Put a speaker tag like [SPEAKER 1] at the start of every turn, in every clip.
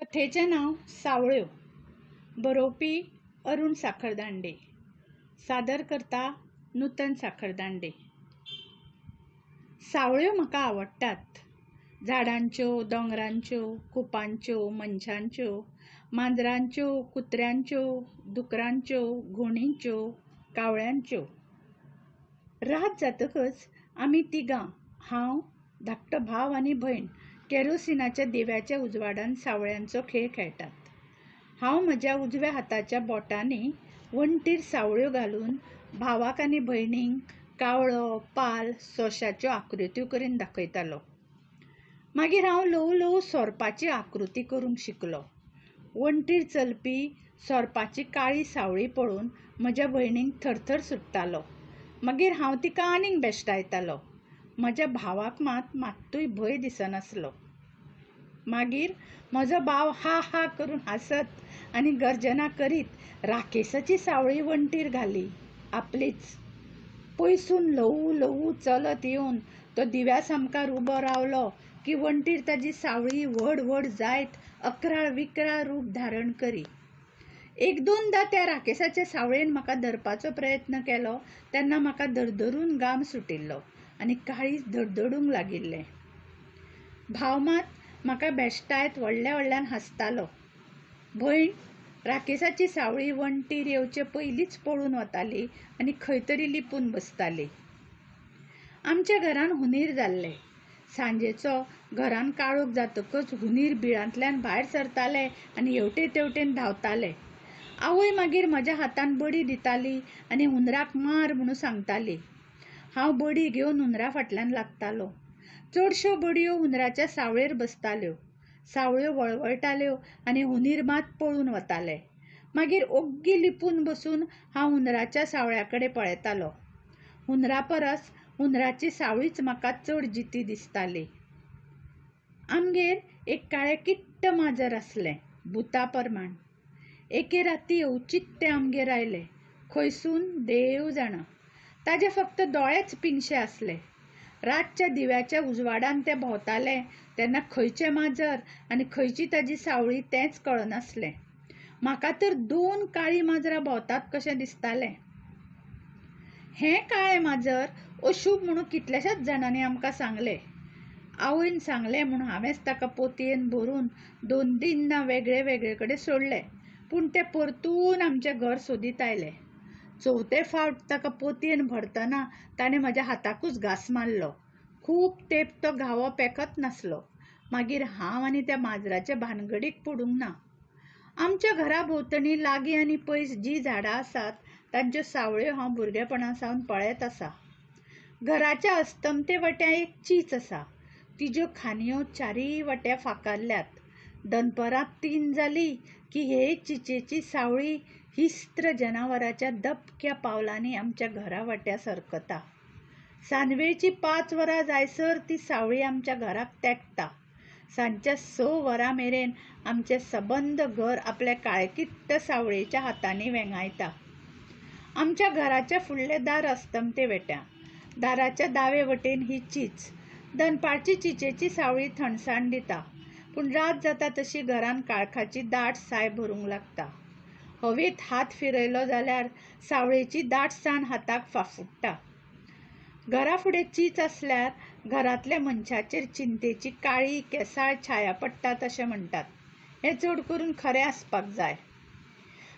[SPEAKER 1] कथेचें नांव सावळ्यो. बरोवपी अरूण साखरदांडे. सादर करता नूतन साखरदांडे. सावळ्यो म्हाका आवडटात. झाडांच्यो, दोंगरांच्यो, कुपांच्यो, मनशांच्यो, मांजरांच्यो, कुत्र्यांच्यो, दुकरांच्यो, घोणींच्यो, कावळ्यांच्यो. रात जातकच आमी तिगां, हांव, धाकटो भाव आनी भयण, केरोसिनाच्या दिव्याच्या उजवाडान सावळ्यांचो खेळ खेळटात. हांव म्हज्या उजव्या हाताच्या बोटांनी वणटीर सावळ्यो घालून भावाक आनी भयणींक कावळो, पाल, सोंशाच्यो आकृत्यो करून दाखयतालो. मागीर हांव ल्हवू ल्हवू सोरपाची आकृती करूंक शिकलो. वणटीर चलपी सोरपाची काळी सावळी पळोवन म्हज्या भयणीक थरथर सुट्टालो. मागीर हांव तिका आनीक बेश्टायतालो. म्हज्या भावाक मात मात्तूय भंय दिसनासलो. मागीर म्हजो भाव हा हा करून हांसत आनी गर्जना करीत राकेसाची सावळी वणटीर घाली, आपलीच. पयसून ल्हवू ल्हवू चलत येवन तो दिव्या सामकार उबो रावलो की वणटीर ताजी सावळी व्हड व्हड जायत अकराळ विकराळ रूप धारण करी. एक दोनदां त्या राकेसाचे सावळेन म्हाका धरपाचो प्रयत्न केलो तेन्ना म्हाका धरधरून घाम सुटिल्लो आनी काळीज धडधडूंक लागिल्लें. भाव मात म्हाका भेश्टायत व्हडल्या व्हडल्यान हांसतालो. भयण राकेसाची सावळी वणटीर येवचे पयलींच पळून वताली आनी खंय तरी लिपून बसताली. आमच्या घरान हुनीर जाल्ले. सांजेचो घरान काळोख जातकच हुनीर बिळांतल्यान भायर सरताले आनी हेवटे तेवटेन धांवताले. आवय मागीर म्हज्या हातान बडी दिताली आनी हुंदराक मार म्हणून सांगताली. हांव बडी घेवन हुंदरा फाटल्यान लागतालो. चडश्यो बडयो हुंदराच्या सावळेर बसताल्यो. सावळ्यो वळवळटाल्यो आनी हुनीर मात पळून वताले. मागीर ओग्गी लिपून बसून हांव हुंदराच्या सावळ्या कडेन पळयतालो. हुंदरा परस हुंदराची सावळीच म्हाका चड जिती दिसताली. आमगेर एक काळें किट्ट माजर आसलें, भुता प्रमाण. एके राती अवचीत तें आमगेर आयलें. खंयसून देव जाणा. ताजे फक्त दोळेच पिंगशे आसले. रातच्या दिव्याच्या उजवाडान तें भोंवतालें तेन्ना खंयचें माजर आनी खंयची ताजी सावळी तेंच कळनासलें. म्हाका तर दोन काळीं माजरां भोंवतात कशें दिसतालें. हें काळें माजर अशूभ म्हणून कितल्याशाच जाणांनी आमकां सांगलें. आवयन सांगलें म्हूण हांवेंच ताका पोतयेन भरून दोन तीनदां वेगळे वेगळे कडेन सोडलें. पूण तें परतून आमचें घर सोदीत आयलें. चवथे फावट ताका पोतयेन भरतना ताणें म्हज्या हाताकूच घांस मारलो. खूब तेंप तो घावो पेकत नासलो. मागीर हांव आनी त्या माजराचे भानगडीक पडूंक ना. आमच्या घरा भोंवतणी लागीं आनी पयस जीं झाडां आसात तांच्यो सावळ्यो हांव भुरगेपणा सावन पळयत आसा. घराच्या अस्तमते वट्यां एक चींच आसा. तिज्यो खांदयो चारीय वट्यां फांकारल्यात. दनपरां 3 जालीं की हे चिंचेची सावळी हिस्त्र जनावराच्या दबक्या पावलांनी आमच्या घरा वट्यां सरकता. सांजवेळची 5 वरां जायसर ती सावळी आमच्या घराक तेंकता. सांजच्या 6 वरां मेरेन आमचें सबंद घर आपल्या काळेकिट्ट सावळेच्या हातांनी वेंगायता. आमच्या घराच्या फुडलें दार अस्तमते वट्यां. दाराच्या दावे वटेन ही चींच. दनपारची चिंचेची सावळी थंडसाण दिता. पूण रात जाता तशी घरान काळखाची दाट साय भरूंक लागता. हवेंत हात फिरयलो जाल्यार सावळेची दाटसाण हाताक फाफुडटा. घरा फुडें चींच आसल्यार घरांतल्या मनशाचेर चिंतेची काळी केसाळ छाया पडटा तशें म्हणटात. हें चड करून खरें आसपाक जाय.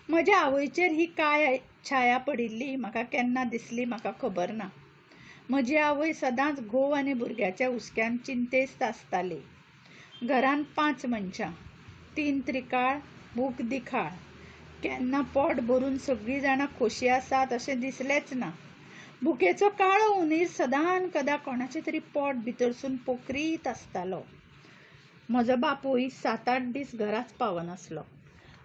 [SPEAKER 1] म्हज्या आवयचेर ही काळी छाया पडिल्ली म्हाका केन्ना दिसली म्हाका खबर ना. म्हजी आवय सदांच घोव आनी भुरग्याच्या हुस्क्यान चिंतेस्त आसताली. घरांत 5 मनशां, 3 त्रिकाळ, भूक दिखाळ. केन्ना पोट भरून सगळीं जाणां खोशी आसात अशें दिसलेंच ना. भुकेचो काळो हुनीर सदान कदा कोणाचें तरी पोट भितरसून पोखरीत आसतालो. म्हजो बापूय 7-8 दीस घराच पावनासलो.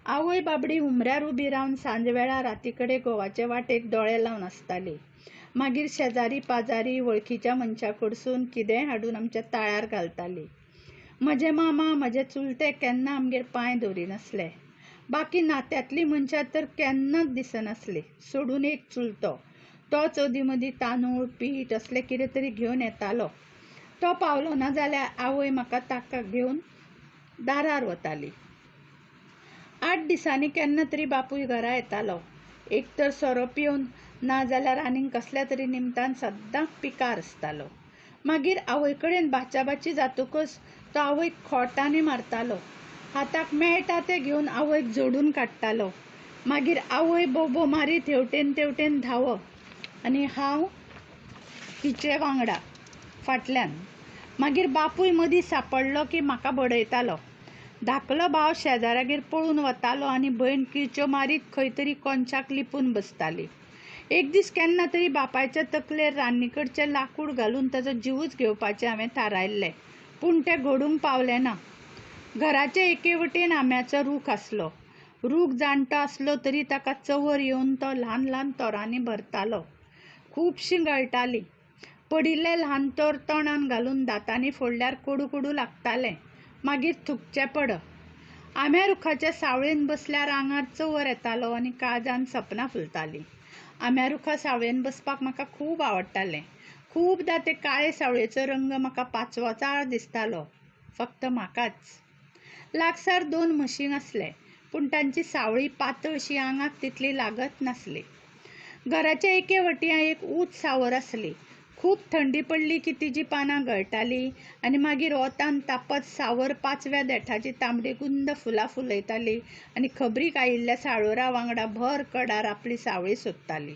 [SPEAKER 1] आवय बाबडी हुमऱ्यार उबी रावन सांजवेळा राती कडेन घोवाचे वाटेक दोळे लावन आसताली. मागीर शेजारी पाजारी वळखीच्या मनशा कडसून कितेंय हाडून आमच्या ताळ्यार घालताली. म्हजे मामा, म्हजे चुलते केन्ना आमगेर पांय दवरिनासले. बाकी नात्यांतलीं मनशां तर केन्नाच दिसनासलीं. सोडून एक चुलतो, तोच अदीं मदीं तांदूळ पीठ असलें कितें तरी घेवन येतालो. तो पावलो ना जाल्यार आवय म्हाका ताका घेवन दारार वताली. 8 दिसांनी केन्ना तरी बापूय घरा येतालो. एक तर सोरो पिवन ना जाल्यार आनीक कसल्या तरी निमतान सद्दां पिकार आसतालो. मागीर आवय कडेन बाचाबाची जातकच तो आवयक खोटांनी मारतालो. हाताक मेळटा तें घेवन आवयक जोडून काडटालो. मागीर आवय बोबो मारीत हेवटेन तेवटेन धांव आनी हांव तिचे वांगडा फाटल्यान. मागीर बापूय मदीं सांपडलो की म्हाका बडयतालो. धाकलो भाव शेजाऱ्यागेर पळून वतालो आनी भयण किळच्यो मारीत खंय तरी कोनशाक लिपून बसताली. एक दीस केन्ना तरी बापायच्या तकलेर रान्नीकडचें लाकूड घालून ताचो जिवूच घेवपाचें हांवें थारायल्लें, पूण तें घडूंक पावलें ना. घराचे एके वटेन आंब्याचो रूख आसलो. रूख जाणटो आसलो तरी ताका चंवर येवन तो ल्हान ल्हान तोरांनी भरतालो. खुबशीं गळटालीं. पडिल्लें ल्हान तोर तोंडान घालून दांतांनी फोडल्यार कोडू कोडू लागतालें. मागीर थुकचें पड. आंब्या रुखाच्या सावळेन बसल्यार आंगार चंवर येतालो आनी काळजान सपनां फुलतालीं. आंब्या रुखा सावळेन बसपाक म्हाका खूब आवडटालें. खूबदां ते काळे सावळेचो रंग म्हाका पाचवोचार दिसतालो. फक्त म्हाकाच. लागसार 2 म्हशीं आसले, पूण तांची सावळी पातळशी आंगाक तितली लागत नासली. घराच्या एके वटयां एक ऊंच सावर आसली. खूब थंडी पडली की तिजी पानां गळटालीं आनी मागीर वोतान तापत सावर पाचव्या देठाची तांबडी गुंद फुलां फुलयताली आनी खबरीक आयिल्ल्या साळोरा वांगडा भर कडार आपली सावळी सोदताली.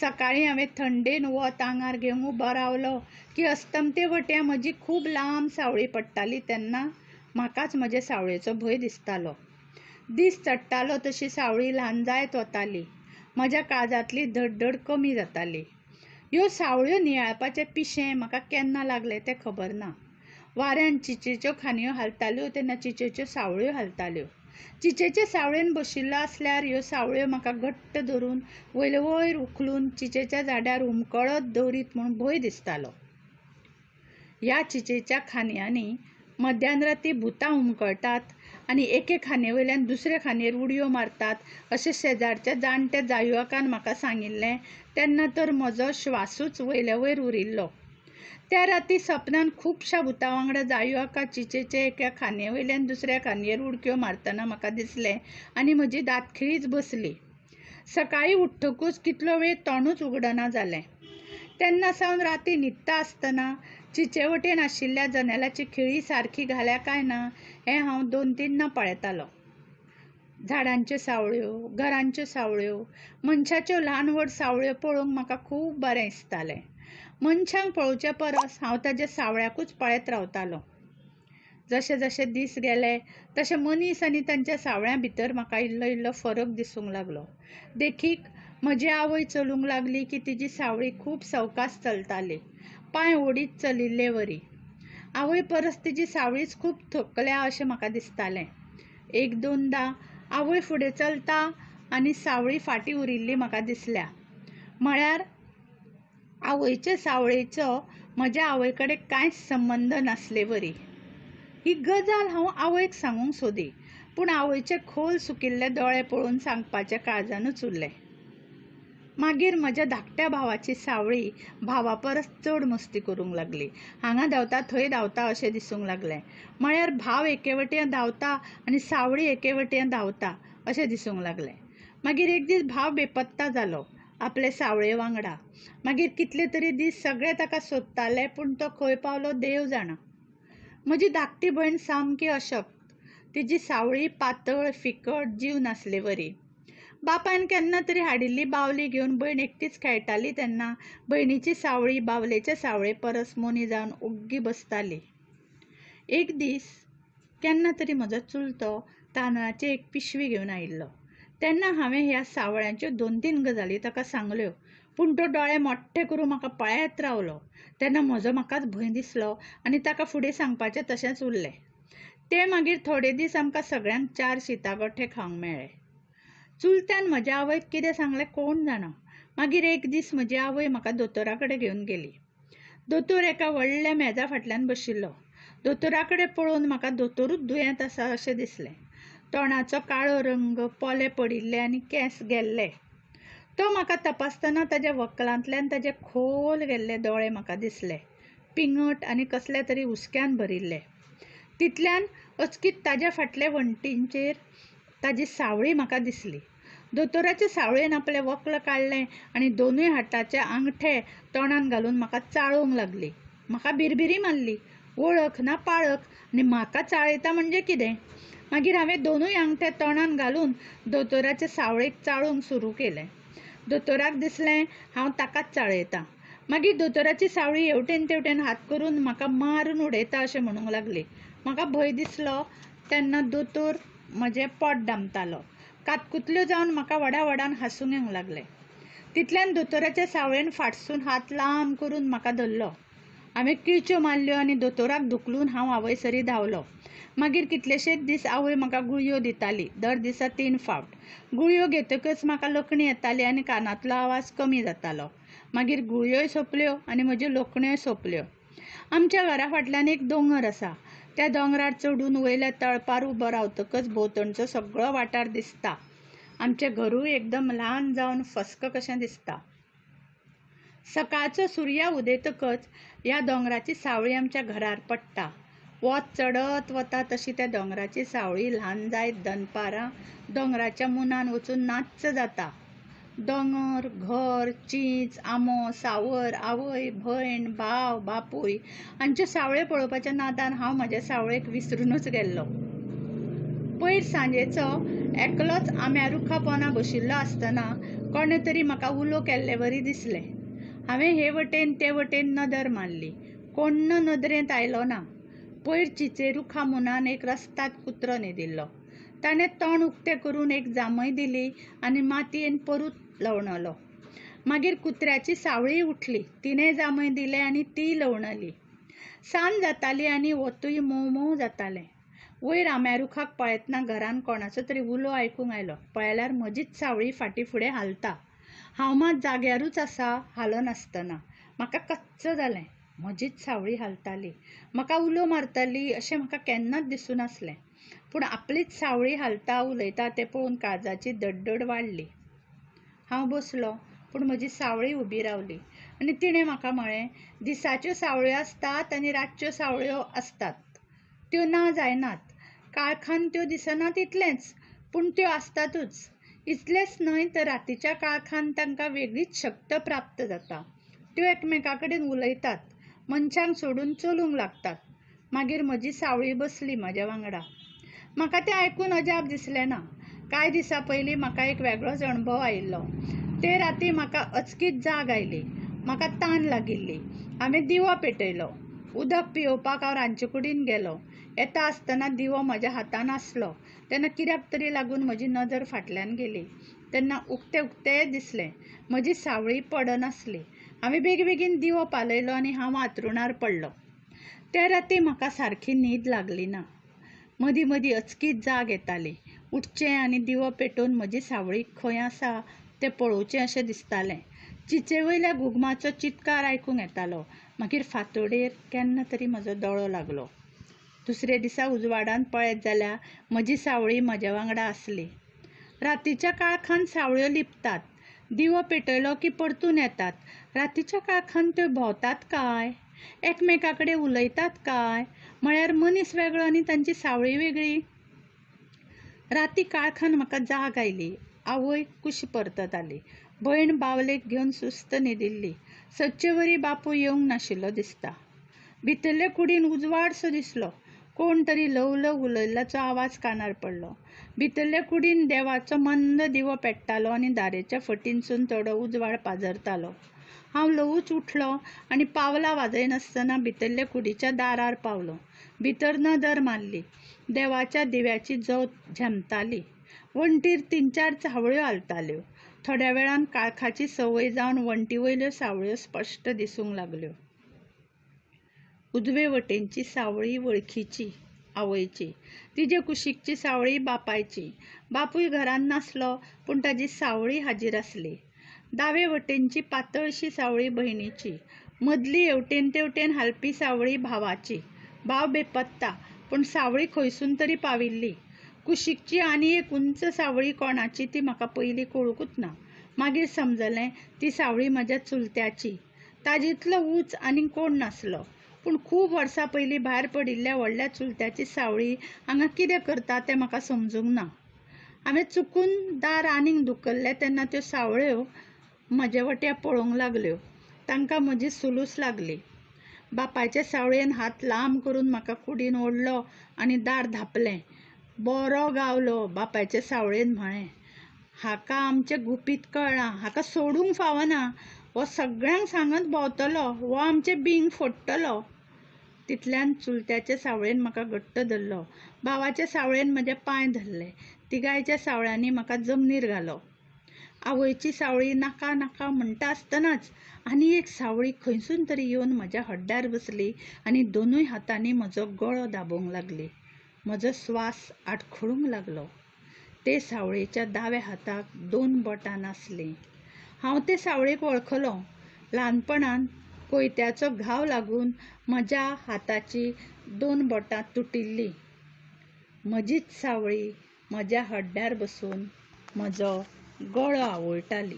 [SPEAKER 1] सकाळीं हांवें थंडेन वत आंगार घेवंक उबो रावलो की अस्तमते वटयां म्हजी खूब लांब सावळी पडटाली तेन्ना म्हाकाच म्हजे सावळेचो भंय दिसतालो. दीस चडटालो तशी सावळी ल्हान जायत वताली. म्हज्या काळजांतली धडधड कमी जाताली. ह्यो सावळ्यो नियाळपाचें पिशें म्हाका केन्ना लागलें तें खबर ना. वाऱ्यान चिचेच्यो खांदयो हालताल्यो तेन्ना चिचेच्यो सावळ्यो हालताल्यो. चिचेचे सावळेन बशिल्लो आसल्यार ह्यो सावळ्यो म्हाका घट्ट धरून वयले वयर उखलून चिचेच्या झाडार हुमकळत दवरीत म्हूण भंय दिसतालो. ह्या चिचेच्या खांदयांनी मध्यान राती भुतां हुमकळटात आनी एके खांदये वयल्यान दुसरे खांदयेर उडयो मारतात अशें शेजारच्या जाणट्या जायुआकान म्हाका सांगिल्लें तेन्ना तर म्हजो श्वासूच वयले वयर उरिल्लो. त्या राती सपनान खुबश्या भुतां वांगडा जायुआका चिचेचे एका खांदये वयल्यान दुसऱ्या खांदयेर उडक्यो मारतना म्हाका दिसलें आनी म्हजी दांतखिळीच बसली. सकाळीं उठ्ठकूच कितलो वेळ तोंडूच उगडना जालें. तेन्ना सावन राती न्हिदता आसतना चिचे वटेन आशिल्ल्या जनेलाची खिळी सारकी घाल्या काय ना हें हांव 2-3 पळयतालों. झाडांच्यो सावळ्यो, घरांच्यो सावळ्यो, मनशाच्यो ल्हान व्हड सावळ्यो पळोवंक म्हाका खूब बरें दिसतालें. मनशांक पळोवचे परस हांव ताज्या सावळ्याकूच पळयत रावतालों. जशे जशे दीस गेले तशे मनीस आनी तांच्या सावळ्यां भितर म्हाका इल्लो इल्लो फरक दिसूंक लागलो. देखीक, म्हजी आवय चलूंक लागली की तिजी सावळी खूब सवकास चलताली, पांय ओडीत चलिल्ले वरी. आवय परस तिजी सावळीच खूब थकल्या अशें म्हाका दिसतालें. 1-2दां आवय फुडें चलता आनी सावळी फाटीं उरिल्ली म्हाका दिसल्या. म्हळ्यार आवयचे सावळेचो म्हज्या आवय कडेन कांयच संबंद नासले वरी. ही गजाल हांव आवयक सांगूंक सोदी, पूण आवयचे खोल सुकिल्ले दोळे पळोवन सांगपाचें काळजानूच उरलें. मागीर म्हज्या धाकट्या भावाची सावळी भावा परस चड मस्ती करूंक लागली. हांगा धांवता थंय धांवता अशें दिसूंक लागलें. म्हळ्यार भाव एके वटयां धांवता आनी सावळी एके वटयां धांवता अशें दिसूंक लागलें. मागीर एक दीस भाव बेपत्ता जालो आपले सावळे वांगडा. मागीर कितले तरी दीस सगळे ताका सोदताले, पूण तो खंय पावलो देव जाणा. म्हजी धाकटी भयण सामकी अशक्त. तिजी सावळी पातळ फिकट जीव नासले वरी. बापायन केन्ना तरी हाडिल्ली बावली घेवन भयण एकटीच खेळटाली तेन्ना भयणीची सावळी बावलेचे सावळे परस मोनी जावन ओग्गी बसताली. एक दीस केन्ना तरी म्हजो चुलतो तांदळाची एक पिशवी घेवन आयिल्लो. तेन्ना हांवें ह्या सावळ्यांच्यो 2-3 गजाली ताका सांगल्यो, पूण तो दोळे मोठे करून म्हाका पळयत रावलो. तेन्ना म्हजो म्हाकाच भंय दिसलो आनी ताका फुडें सांगपाचें तशेंच उरलें. ते मागीर थोडे दीस आमकां सगळ्यांक 4 शितागोठे खावंक मेळ्ळे. चुलत्यान म्हज्या आवयक कितें सांगलें कोण जाणा. मागीर एक दीस म्हजी आवय म्हाका दोतोरा कडेन घेवन गेली. दोतोर एका व्हडल्या मेजा फाटल्यान बशिल्लो. दोतोरा कडेन पळोवन म्हाका दोतोरूच दुयेंत आसा अशें दिसलें. तोंडाचो काळो रंग, पोले पडिल्ले आनी केंस गेल्ले. तो म्हाका तपासतना ताज्या वक्लांतल्यान ताजे खोल गेल्ले दोळे म्हाका दिसले, पिंगट आनी कसल्या तरी हुस्क्यान भरिल्ले. तितल्यान अचकीत ताज्या फाटले वण्टींचेर ताजी सावळी म्हाका दिसली. दोतोराचे सावळेन आपलें वक्ल काडलें आनी दोनूय हाताचे आंगठे तोंडान घालून म्हाका चाळोवंक लागली. म्हाका भिरभिरी मारली. वळख ना पाळख आनी म्हाका चाळयता म्हणजे कितें? मागीर हांवें दोनूय आंगठे तोंडान घालून दोतोराचे सावळेक चाळोवंक सुरू केलें. दोतोराक दिसलें हांव ताकाच चाळयतां. मागीर दोतोराची सावळी हेवटेन तेवटेन हात करून म्हाका मारून उडयता अशें म्हणूंक लागली. म्हाका भंय दिसलो. तेन्ना दोतोर म्हजें पोट दामतालो. कातकुतल्यो जावन म्हाका व्हडा व्हडान हांसूंक येवंक लागलें. तितल्यान दोतोराच्या सावळेन फाटसून हात लांब करून म्हाका धरलो. हांवें किळच्यो मारल्यो आनी दोतोराक धुकलून हांव आवयसरी धांवलो. मागीर कितलेशेच दीस आवय म्हाका गुळयो दिताली. दर दिसा 3 फावट. गुळयो घेतकच म्हाका लकणी येताली आनी कानांतलो आवाज कमी जातालो. मागीर गुळयोय सोंपल्यो आनी म्हज्यो लोकण्योय सोंपल्यो. आमच्या घरा फाटल्यान एक दोंगर आसा. त्या दोंगरार चडून वयल्या तळपार उबो रावतकच भोंवतणचो सगळो वाठार दिसता. आमचें घरूय एकदम ल्हान जावन फस्क कशें दिसता. सकाळचो सुर्या उदेतकच ह्या दोंगराची सावळी आमच्या घरार पडटा. वत चडत वता तशी त्या दोंगराची सावळी ल्हान जायत दनपारां दोंगराच्या मुनान वचून नाच्च जाता. दोंगर, घर, चींच, आंबो, सावर, आवय, भयण, भाव, बापूय हांच्यो सावळ्यो पळोवपाच्या नादान हांव म्हज्या सावळेक विसरुनूच गेल्लो. पयर सांजेचो एकलोच आंब्या रुखा पोंदा बशिल्लो आसतना कोणें तरी म्हाका उलो केल्ले वरी दिसलें. हांवें हे वटेन ते वटेन नदर मारली. कोण्ण नदरेंत आयलो ना. पयर चिंचे रुखा मुनान एक रस्ताद कुत्रो न्हिदिल्लो. ताणें तोंड उक्तें करून एक जांबय दिली आनी मातयेन परत लवणलो. मागीर कुत्र्याची सावळी उठली. तिणें जांबय दिलें आनी तीय लवणली. सांज जाताली आनी वतूय मोव मोव जातालें. वयर आंब्या रुखाक पळयतना घरान कोणाचो तरी उलो आयकूंक आयलो. पळयल्यार म्हजीच सावळी फाटीं फुडें हालता. हांव मात जाग्यारूच आसा, हालनासतना. म्हाका कच्च जालें. म्हजीच सावळी हालताली. म्हाका उलो मारताली अशें म्हाका केन्नाच दिसूं नासलें. पूण आपलीच सावळी हालता उलयता तें पळोवन काळजाची दडदड वाडली. हांव बसलो, पूण म्हजी सावळी उबी रावली आनी तिणें म्हाका म्हळें, दिसाच्यो सावळ्यो आसतात आनी रातच्यो सावळ्यो आसतात. त्यो ना जायनात. काळखान त्यो दिसनात इतलेंच, पूण त्यो आसतातूच. इतलेंच न्हय तर रातीच्या काळखान तांकां वेगळीच शक्त प्राप्त जाता. त्यो एकमेकां कडेन उलयतात, मनशांक सोडून चलूंक लागतात. मागीर म्हजी सावळी बसली म्हज्या वांगडा. म्हाका तें आयकून अजाप दिसलें ना. कांय दिसां पयलीं म्हाका एक वेगळोच अणभव आयिल्लो. ते राती म्हाका अचकीत जाग आयली. म्हाका तान लागिल्ली. हांवें दिवो पेटयलो. उदक पियोवपाक हांव रांदचे कुडीन गेलो. येता आसतना दिवो म्हज्या हातान आसलो. तेन्ना कित्याक तरी लागून म्हजी नदर फाटल्यान गेली. तेन्ना उक्तें उक्तें दिसलें. म्हजी सावळी पडनासली. हांवें बेगीबेगीन दिवो पालयलो आनी हांव हांतरुणार पडलो. त्या राती म्हाका सारकी न्हीद लागली ना. मदीं मदीं अचकीत जाग येताली. उठचें आनी दिवो पेटोवन म्हजी सावळी खंय आसा तें पळोवचें अशें दिसतालें. चिंचे वयल्या घुगमाचो चित्कार आयकूंक येतालो. मागीर फांतोडेर केन्ना तरी म्हजो दोळो लागलो. दुसरे दिसा उजवाडान पळयत जाल्यार म्हजी सावळी म्हज्या वांगडा आसली. रातीच्या काळखान सावळ्यो लिपतात. दिवो पेटयलो की परतून येतात. रातीच्या काळखान त्यो भोंवतात काय? एकमेकां कडेन उलयतात काय? म्हळ्यार मनीस वेगळो आनी तांची सावळी वेगळी. राती काळखान म्हाका जाग आयली. आवय कुशी परतताली. भयण बावलेक घेवन सुस्त न्हिदिल्ली. सदचे वरी बापूय येवंक नाशिल्लो दिसता. भितरले कुडीन उजवाडसो दिसलो. कोण तरी ल्हव ल्हव उलयल्ल्याचो आवाज कानार पडलो. भितरले कुडीन देवाचो मंद दिवो पेट्टालो आनी दारेच्या फटीनसून थोडो उजवाड पाजरतालो. हांव ल्हवूच उठलो आनी पावलां वाजयनासतना भितरले कुडीच्या दारार पावलो. भितर नदर मारली. देवाच्या दिव्याची जोत झेमताली. वण्टीर 3-4 सावळ्यो हालताल्यो. थोड्या वेळान काळखाची संवय जावन वण्टी वयल्यो सावळ्यो स्पश्ट दिसूंक लागल्यो. उजवे वटेनची सावळी वळखीची, आवयची. तिजे कुशीकची सावळी बापायची. बापूय घरांत नासलो, पूण ताजी सावळी हाजीर आसली. दावे वटेनची पातळशी सावळी भयणीची. मदली हेवटेन तेवटेन हालपी सावळी भावाची. भाव बेपत्ता, पूण सावळी खंयसून तरी पाविल्ली. कुशीकची आनी एक उंच सावळी कोणाची ती म्हाका पयलीं कळुंकूच ना. मागीर समजलें ती सावळी म्हज्या चुलत्याची. ताजेंतलो ऊंच आनी कोण नासलो. पूण खूब वर्सां पयलीं भायर पडिल्ल्या व्हडल्या चुलत्याची सावळी हांगा कितें करता तें म्हाका समजूंक ना. हांवें चुकून दार आनीक धुकल्लें तेन्ना त्यो सावळ्यो म्हजे वटयां पळोवंक लागल्यो. तांकां म्हजी सुलूस लागली. बापायचे सावळेन हात लांब करून म्हाका कुडीन ओडलो आनी दार धांपलें. बरो गावलो, बापायचे सावळेन म्हळें. हाका आमचें गुपीत कळ्ळां. हाका सोडूंक फावना. हो सगळ्यांक सांगत भोंवतलो. हो आमचें बींग फोडटलो. तितल्यान चुलत्याचे सावळेन म्हाका घट्ट धरलो. भावाचे सावळेन म्हजे पांय धरले. तिगांयच्या सावळ्यांनी म्हाका जमनीर घालो. आवयची सावळी नाका नाका म्हणटा आसतनाच आनी एक सावळी खंयसून तरी येवन म्हज्या हड्ड्यार बसली आनी दोनूय हातांनी म्हजो गळो दाबूंक लागली. म्हजो स्वास आडखळूंक लागलो. ते सावळेच्या दाव्या हाताक दोन बोटां नासलीं. हांव ते सावळेक वळखलों. ल्हानपणांत कोयत्याचो घाव लागून म्हज्या हाताचीं दोन बोटां तुटिल्लीं. म्हजीच सावळी म्हज्या हड्ड्यार बसून म्हजो गळो आवळटाली.